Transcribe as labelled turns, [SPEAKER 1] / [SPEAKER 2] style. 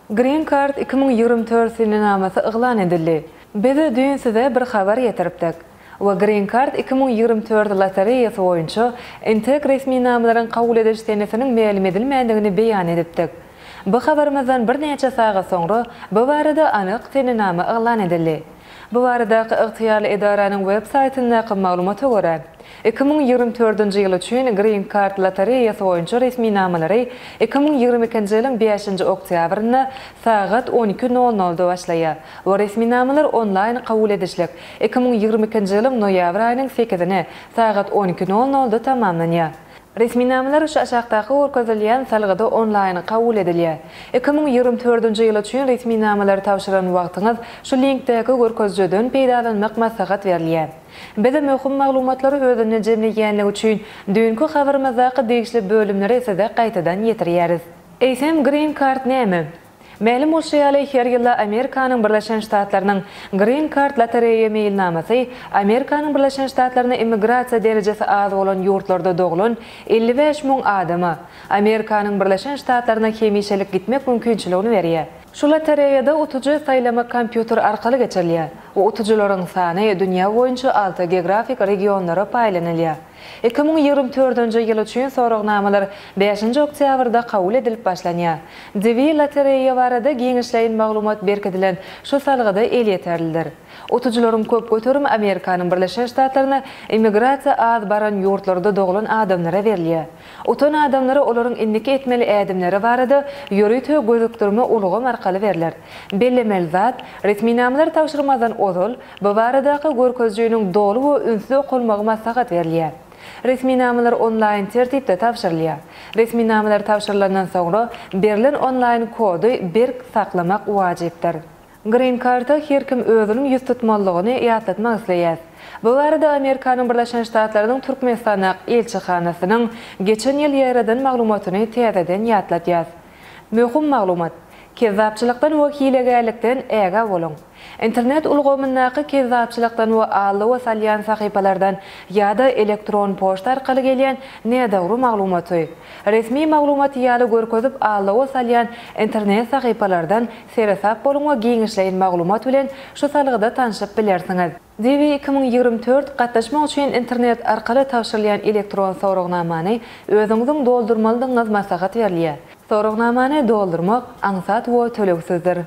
[SPEAKER 1] Green Card 2024 senenamasy yglan edildi. Biz düýn size bir habar ýetiripdik. We Green Card 2024 lotereýasy boýunça entek resminamalaryň kabul ediş senesiniň mälim edilmändigini beýan edipdik. Bu habarymyzdan birnäçe sagat soňra bu barada anyk senenama yglan edildi. Bu baradaky ygtyýarly edaranyň web saýtyndaky maglumata görä, 2024-nji ýyl üçin Green Card lotereýasy boýunça resminamalary 2022-nji ýylyň bäşinji oktýabrynda sagat on iki nol nolda başlaýar we resminamalar onlaýn kabul edişlik 2022-nji ýylyň noýabr aýynyň sekizine sagat on iki nol nolda tamamlanýar. Resminamalar şu aşakdaky görkezilýän salgyda onlaýn kabul edilýär. 2024-nji ýyl üçin resminamalary tabşyran wagtyňyz şu linkdäki görkezijiden peýdalanmak maslahat berilýär. Biz möhüm maglumatlary özünde jemleýänligi üçin düýnki habarymyzdaky degişli bölümleri size gaýtadan ýetirýäris. Eýsem Green Card näme? Mälim bolşy ýaly, her ýylda Amerikanyň Birleşen Ştatlarynyň Green Card lotereýa meýilnamasy Amerikanyň Birleşen Ştatlaryna immigrasiýa derejesi az bolan ýurtlarda doglan 55 000 adama Amerikanyň Birleşen Ştatlaryna hemişelik gitmek mümkinçiligini berýär. Şu lotereýada utujy saýlamak kompýuter arkaly geçirilýär we utujylaryň sany dünýä boýunça alty geografik regionlara paýlanylýar. 2024-nji ýyl üçin soragnamalar bäşinji oktýabrda kabul edilip başlanýar. DV lotereýa barada giňişleýin maglumat berkidilen şu salgyda elýeterlidir. Utujylaryň köp göterimi Amerikanyň Birleşen Ştatlaryna immigrasiýa az baran ýurtlarda doglan adamlara berilýär. Utan adamlara olaryň indiki etmeli ädimleri barada ýörite gözükdirme ulgam arkaly berler. Bellemeli zat, resminamalary tabşyrmazdan ozal, bu baradaky görkezijiniň doly we ünsli okalmagy maslahat berilýär. Resminamalar onlaýn tertipde tabşyrylýar. Resminamalar tabşyrylandan soňra berlen onlaýn kody berk saklamak wajypdyr. Green Card-a her kim özüniň ýüz tutmalydygyny ýatlatmak isleýäs. Bu barada Amerikanyň Birleşen Ştatlarynyň Türkmenistandaky ilçihanasynyň geçen ýyl ýaýradan maglumatyny täzeden ýatladýas. Möhüm maglumat! Kezzapçylykdan we hilegärlikden ägä boluň! Internet ulgamyndaky kezzapçylykdan we aldawa salýan sahypalardan ýa-da elektron poçta arkaly gelýän nädogry maglumaty, resmi maglumat ýaly görkezip aldawa salýan internet sahypalardan seresap boluň we giňişleýin maglumat bilen şu salgyda tanşyp bilersiňiz. DV 2024 gatnaşmak üçin internet arkaly tabşyrylýan elektron soragnamany özüňiziň doldurmalydygyňyz maslahat berilýär. Soragnamany doldurmak aňsat we tölegsizdir.